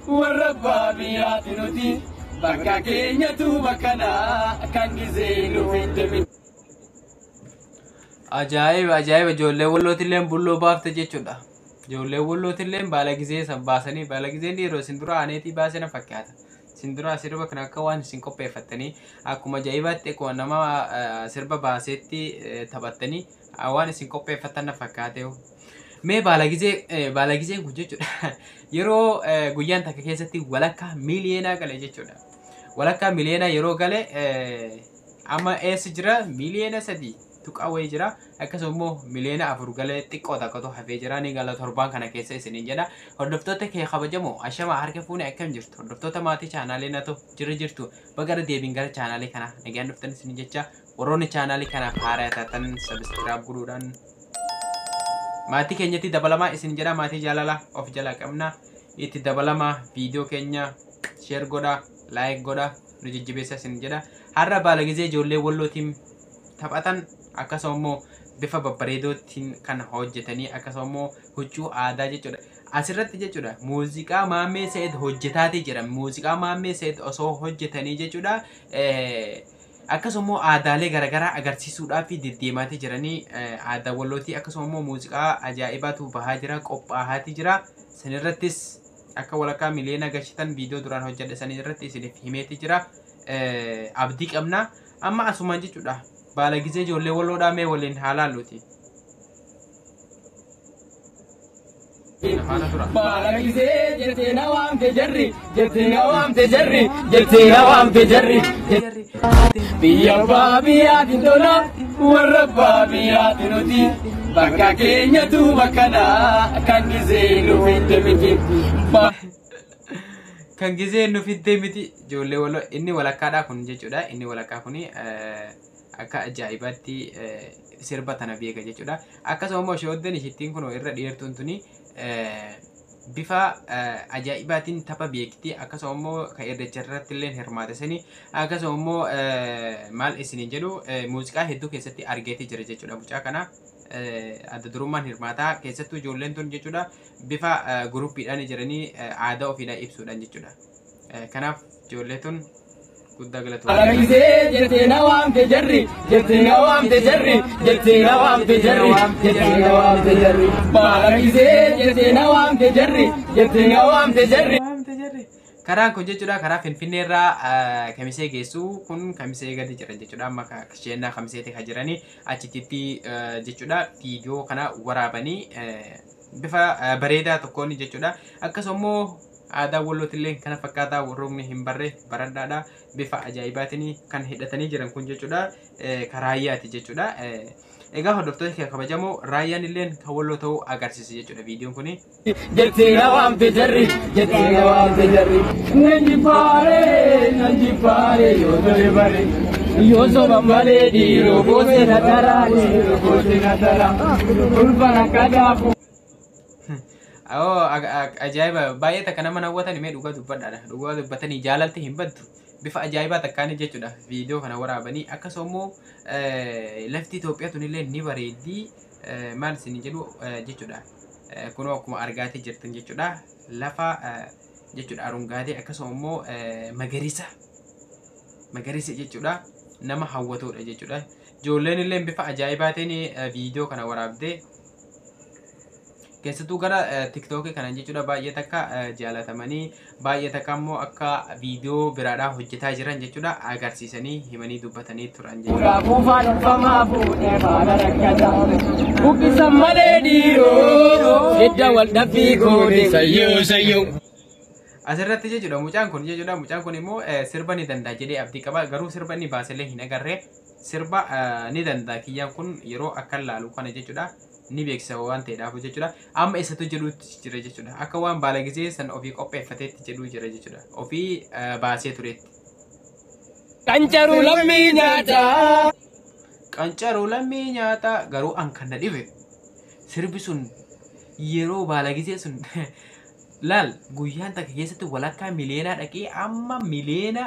Warra abbaa biyyaati nuti bakka keenyatu bakkanaa kan gizee nu fidde miti. Ajaa'iba, ajaa'iba! Ijoollee wallootillee bulloo baafte jechuudha. Ijoollee wallootillee baala gizee san baasanii, baala gizeen yeroo isin dura aaneetii baasee na fakkaata. Isin dura sirba kana akka waan isin qopheeffattanii, akkuma ajaa'ibaatti, akkuma nama sirba baaseetti taphattanii waan isin qopheeffattan na fakkaate. Mee baala gizee, baala gizeen kun jechuudha, yeroo guyyaan takka keessatti walakkaa miiliyoonaa gale jechuudha. Walakkaa miiliyoonaa yeroo gale, amma eessa jira? 3 miliyoona wayii jira. Akkasuma immoo 4 miliyoona galee xiqqoo takkatu hafee jira. Ni gala torbaan kana keessa isiniin jedha. Hordoftoota kee kabajamoo, ashama, harka fuune, akkam jirtu? Hordoftoota maatii chaanaalee natoo jira jirtu, bagara deebiin gara chaanaalee kana nagaan dhuftan isiniin jecha. Warroonni chaanaalii kanaaf haaraa taatan subscribe godhuudhaan maatii keenyatti dabalamaa isin jedha. Maatii jaalala of jala qabna, itti dabalamaa. Viidiyoo keenya share godha, like godha, nu jajjabeessa isin jedha. Har'a baala gizee ijoollee wallootiin taphatan, akkasuma immoo bifa babbareedootiin kan hojjetanii, akkasuma immoo huccuu aadaa jechuudha. Asirratti jechuudha, muuziqaa Maammee Se'ed hojjetaatii jira. Muuziqaa Maammee Se'ed osoo hojjetanii jechuudha. Akkasuma immoo aadaalee garaagaraa agarsiisuudhaaf deddeemaatii jiranii, aadaa wallootii, akkasuma immoo muuziqaa ajaa'ibaatu bahaa jira, qophaa'aatii jira. Sanirrattis akka walakkaa miliyoona gashitan viidiyoo duraan hojjedhe sanirratti isiniif himeeti jira. Abdii qabna. Amma asumaan jechuudha, baala gizee ijoollee walloodhaa mee waliin haa laalluuti. Afaana tura. Baala gizee jettee na waamte jarri, jettee na waamte jarri, jettee na waamte jarri. Biyya abbaa biyyaatiin tola, warra abbaa biyyaati nuti bakka keenyatu bakkanaa kan gizee nu fidde miti. Kan gizee nu fiddee miti. Ijoollee walloo inni walakkaadhaa kun jechuudha. Inni walakkaa kuni akka ajaa'ibaatti sirba tana beeka jechuudha. Akkasuma immoo shooddeen ishittiin kun irra dheertuun tuni bifa ajaa'ibaatiin tapha beekti. Akkasuma immoo kan irreecha irratti illee hirmaate sani, akkasuma immoo maal isiniin jedhu, muuziqaa hedduu keessatti argeetii jira jechuudha mucaa kana. Adda durummaan hirmaataa, keessattuu ijoolleen tun jechuudha, bifa guruppiidhaan jiranii aadaa ofiidhaa ibsuudhaan jechuudha. Kanaaf ijoollee tun guddaa galatoomna. Baala gizee jettee na waamte jarri, jettee na waamte jarri, jettee na waamte jarri, jettee na waamte jarri. Baala gizee jettee na waamte jarri, jettee na waamte jarri. Waamte jarri. Karaan kun jechuudha, karaa Finfinnee irraa Kamisee geessu kun, Kamisee gadi jiran jechuudha. Amma sheennaa Kamiseeti kan jiranii achititti jechuudha, viidiyoo kana waraabanii bifa bareedaa tokkoon jechuudha. Akkasuma immoo aadaa wallootillee kana fakkaataa, warroonni hin barre baradhaadha. Bifa ajaa'ibaatiin kan hidhatanii jiran kun jechuudha, karaayyaati jechuudha. Egaa hordoftoota kee kabajamoo, raayyaan illee kan walloo ta'uu agarsiisa jechuudha viidiyoon kuni. Jettee na waamte jarri, jettee na waamte jarri. Nan jibbaare, nan jibbaare yoo tole bare. Yoo soba malee dhiiroo gootee na taraa, dhiiroo gootee na taraa. Ulfana akka daafu. Awoo, ajaa'iba! Baay'ee takka nama hawwatan. Mee dhugaa dubbadhaadha. Dhugaa dubbatanii jaalalti hin baddu. Bifa ajaa'ibaa takkaan jechuudha viidiyoo kana waraabanii. Akkasuma immoo lafti Itoophiyaa tunillee ni bareeddi. Maal isin jedhu jechuudha. Kunoo akkuma argaatii jirtan jechuudha. Lafa jechuudha arungaatee, akkasuma immoo magariisa. Magariisa jechuudha, nama hawwatudha jechuudha. Ijoolleen illee bifa ajaa'ibaatiin viidiyoo kana waraabdee, keessattuu gara tiktookii kana jechuudha, baay'ee takka jaalatamanii, baay'ee takka immoo akka viidiyoo biraadhaa hojjetaa jiran jechuudha agarsiisanii himanii dubbatanii turan jechuudha. Kuufaan ulfamaa fuudhee faana rakkata. Bubbisan malee dhiiroo hidda wal dhabbii goone sayyoo sayyoo. Asirratti jechuudha, mucaan kun jechuudha, mucaan kun immoo sirba ni danda'a jedhee abdii qaba. Garuu sirba inni baasellee hin agarree. Sirba ni danda'a kiyyaan kun yeroo akka laalu kana jechuudha, ni beeksisa waan ta'eedhaaf jechuudha. Amma isatu jedhuutti jira jechuudha, akka waan baala gizee san ofii qopheeffateetti jedhuu jira jechuudha, ofii baasee tureetti. Qancaruu lammii nyaataa. Qancaruu lammii nyaata. Garuu an kan na dhibe, sirbi sun yeroo baala gizee sun laal guyyaan takka keessatti walakkaa miliyoonaa dhaqee, amma 4 miliyoona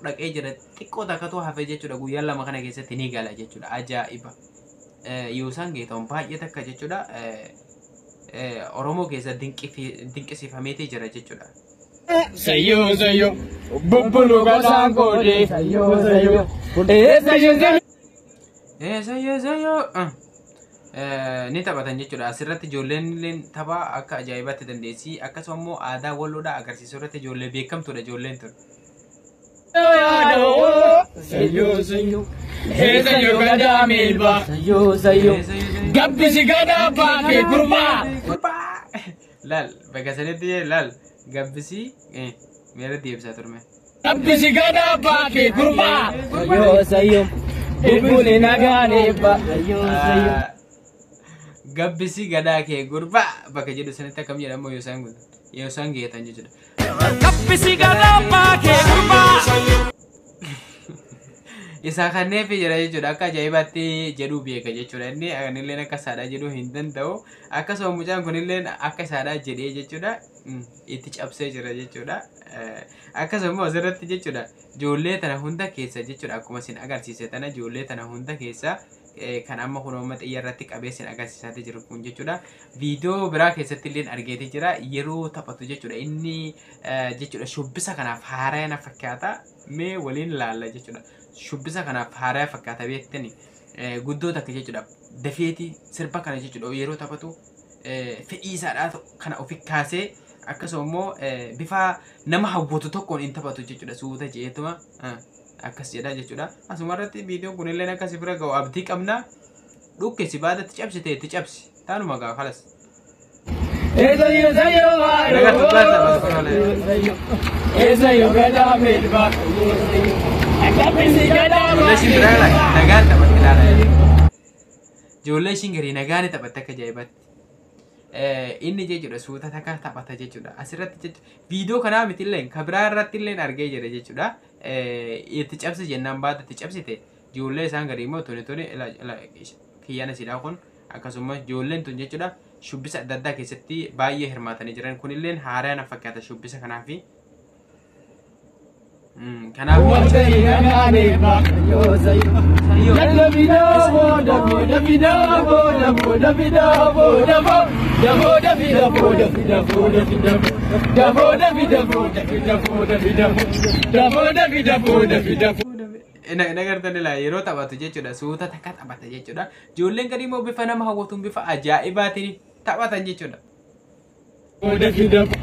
dhaqee jira. Xiqqoo takkatu hafe jechuudha. Guyyaan 2 kana keessatti ni gala jechuudha. Ajaa'iba! Yoo isaan geetan baay'ee takka jechuudha, Oromoo keessa dinqisiifameetii jira jechuudha. Sayyoo sayyoo bubbulu gosaan koodee sayyoo sayyoo ee sayyoo sayyoo. Sayyoo sayyoo ni taphatan jechuudha. Asirratti ijoolleen illee tapha akka ajaa'ibaatti dandeessi. Akkasuma immoo aadaa walloodhaa agarsiisuu irratti ijoollee beekamtuudha ijoolleen tun. Sayyoo sayyoo ee sayyoo gadaa meelbaa sayyoo sayyoo gabbisi gadaa baakee gurbaa. Laal bakka sanitti laal gabbisii meera deebisaa turme. Gabbisi gadaa baakee gurbaa. Sayyoo sayyoo bubbuli nagaan eebba sayyoo sayyoo. Gabbisi gadaa kee gurbaa bakka jedhu sanitti akkam jedhamu yoo isaan yoo isaan geetan jechuudha. Gabbisi gadaa baakee gurbaa. Isaa kanneen fi jira jechuudha. Akka ajaa'ibaatti jedhuu beeka jechuudha. Inni anilleen akka isaadhaa jedhuu hin danda'u. Akkasuma mucaan kunilleen akka isaadhaa jedhee jechuudha. Itti cabsee jira jechuudha. Akkasuma asirratti jechuudha. Ijoollee tana hunda keessa jechuudha. Akkuma isin agarsiise tana ijoollee tana hunda keessa kan amma kun amma xiyya irratti qabee isin agarsiisaa jiru kun jechuudha. Viidiyoo biraa keessatti illee argeeti jira. Yeroo taphatu jechuudha. Inni jechuudha shubbisa kanaaf haaraa na fakkaata. Mee waliin laalla jechuudha. Shubbisa kanaaf haaraa fakkaata beektani. Guddoo takka jechuudha. Dafeeti sirba kana jechuudha yeroo taphatu fedhii isaadhaa kana ofi kaasee akkasuma immoo bifa nama hawwatu tokkoon hin taphatu jechuudha. Suuta jeetuma akkas jedha jechuudha. Asuma irratti viidiyoon kunillee akkas bira ga'u abdii qabna. Dhukke si baadatti cabsite itti cabsi. Taanuma gaa kalas. Eesayyoo sayyoo waayoo. Eesayyoo gadaa meelbaa. Gabbisi gadaa Ijoollee ishiin biraa nagaan taphatti ilaala. Ijoollee ishiin garii nagaan taphatte akka ajaa'ibaatti. Inni jechuudha suuta takka taphata jechuudha. Asirratti jechuudha viidiyoo kanaa miti illee kan biraa irratti illee argee jira jechuudha. Itti cabsi jennaan baata itti cabsite ijoollee isaan garii immoo tuni tuni kiyyana sidhaa kun akkasuma ijoolleen tun jechuudha shubbisa adda addaa keessatti baay'ee hirmaatanii jiran kunilleen haaraa na fakkaata shubbisa kanaafi. Kanaaf Wanta'e nagaan eebba. Sayyoo sayyoo. Daffii dafoo daffii dafoo dafoo daffii dafoo dafoo dafoo daffii dafoo daffii dafoo daffii dafoo dafoo daffii dafoo daffii dafoo daffii dafoo dafoo daffii dafoo daffii dafoo. Nagartan ilaa yeroo taphatu jechuudha suuta takka taphata jechuudha. Ijoolleen gadi immoo bifa nama hawwatuun bifa ajaa'ibaatiin taphatan jechuudha. Daffii dafoo.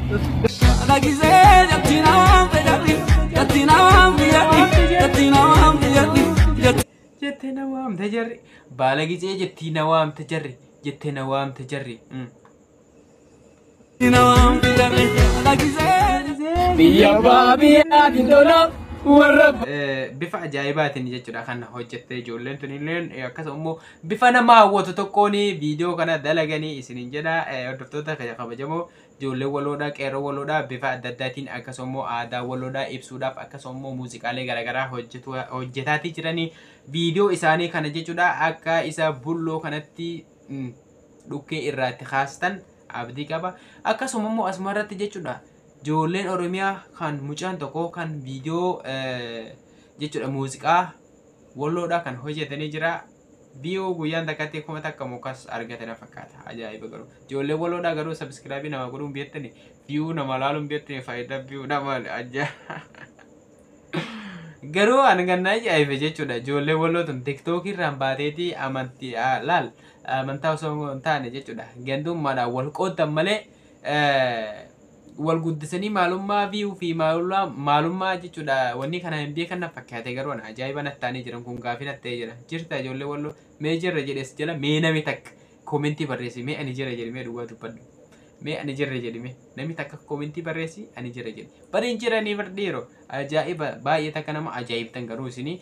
Jettee na waamte jarri. Baala gizee jettii na waamte jarri. Jettee na waamte jarri. Biyya abbaa biyyaatiin tola warra. Bifa ajaa'ibaatiin jechuudha kan hojjette ijoolleen tun illee akkasuma immoo bifa nama hawwatu tokkoon viidiyoo kana dalaganii isiniin jedha. Hordoftoota kabajamoo ijoollee waloodhaa qeerroo waloodhaa bifa adda addaatiin akkasuma immoo aadaa waloodhaa ibsuudhaaf akkasuma immoo muuziqaalee garaagaraa hojjetaatii jiranii viidiyoo isaanii kana jechuudha akka isa bulloo kanatti dhukkee irraatti kaastan abdii qaba. Akkasuma immoo asuma irratti jechuudha ijoolleen Oromiyaa kan mucaan tokko kan viidiyoo jechuudha muuziqaa walloodhaa kan hojjetanii jira. Viyuu guyyaan takkatti 1000 mukas argatan fakkaata. Ajaa'iba garuu. Ijoollee walloodhaa garuu sabiskiraabii nama godhuun beektani. Viyuu nama laaluun beektani faayidaa viyuu nama ajaa'iba. Garuu ani kan na ajaa'ibe jechuudha. Ijoollee walloo tun tiktookii irraan baateeti amantii laal amantaa osoo hin taane jechuudha. Gandummaadhaan wal qooddan malee wal guddisanii maalummaa viyuu fi maalummaa jechuudha. Wanni kana hin beekan na fakkaate garuu ana ajaa'iba natti ta'anii jiran kun gaafii natti ta'ee jira. Jirta ijoollee walloo mee jirra jedhes jala mee nami takka koomentii barreessi mee ani jira jedhi mee dhugaa dubbadhu. Mee ani jirra jedhi mee nami takka koomentii barreessi ani jira jedhi. Bari hin jiranii bar dhiiroo ajaa'iba baay'ee takka nama ajaa'ibtan garuu isinii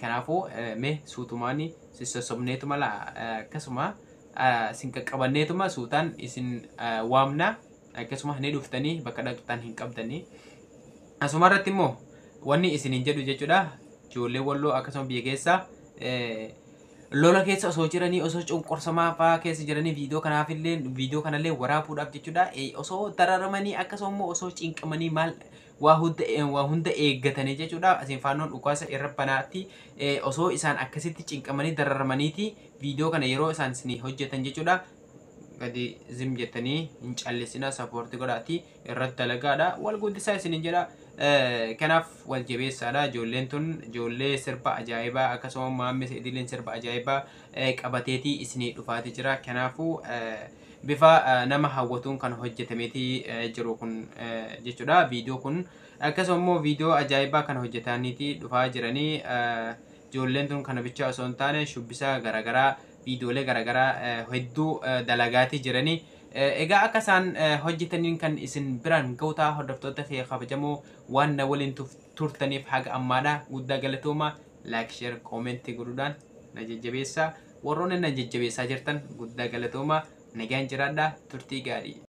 kanaafuu mee suutumaani sossobneetuma laa akkasuma sin qaqqabanneetuma suutaan isin waamna. Akkasuma ni dhuftanii bakka dhaqxan hin qabdanii. Asuma irratti immoo wanni isiniin jedhu jechuudha. Ijoollee walloo akkasuma biyya keessa lola keessa osoo jiranii osoo cunqursamaa fa'aa keessa jiranii viidiyoo kanaafillee viidiyoo kanallee waraabuudhaaf jechuudha. Osoo dararamanii akkasuma immoo osoo cinqamanii maal waa hunda eeggatanii jechuudha. Asiin faannoon dhukaasa irra banaatti osoo isaan akkasitti cinqamanii dararamaniiti viidiyoo kana yeroo isaan isinii hojjetan jechuudha. Gadi zim jettanii hin callisinaa, support godhaatii irratti dalagaadha. Wal guddisaa isinin jedha. Kanaaf wal jabeessaadha. Ijoolleen tun ijoollee sirba ajaa'ibaa, akkasuma Maammis Idileen sirba ajaa'ibaa qabateetii isinii dhufaatii jira. Kanaafuu bifa nama hawwatuun kan hojjetameetii jiru kun jechuudha. Viidiyoo kun akkasuma immoo viidiyoo ajaa'ibaa kan hojjetaniitii dhufaa jiranii. Ijoolleen tun kana bichaa osoo hin taane shubbisa garaagaraa, viidiyoolee garaagaraa hedduu dalagaatii jiranii. Egaa akka isaan hojjetaniin kan isin biraan ga'u ta'a. Hordoftoota kee kabajamoo, waan na waliin turtaniif haga ammaadha guddaa galatooma. Like, share, comment godhuudhaan na jajjabeessaa. Warroonni na jajjabeessaa jirtan guddaa galatooma. Nagaan jiraadha, turtii gaarii.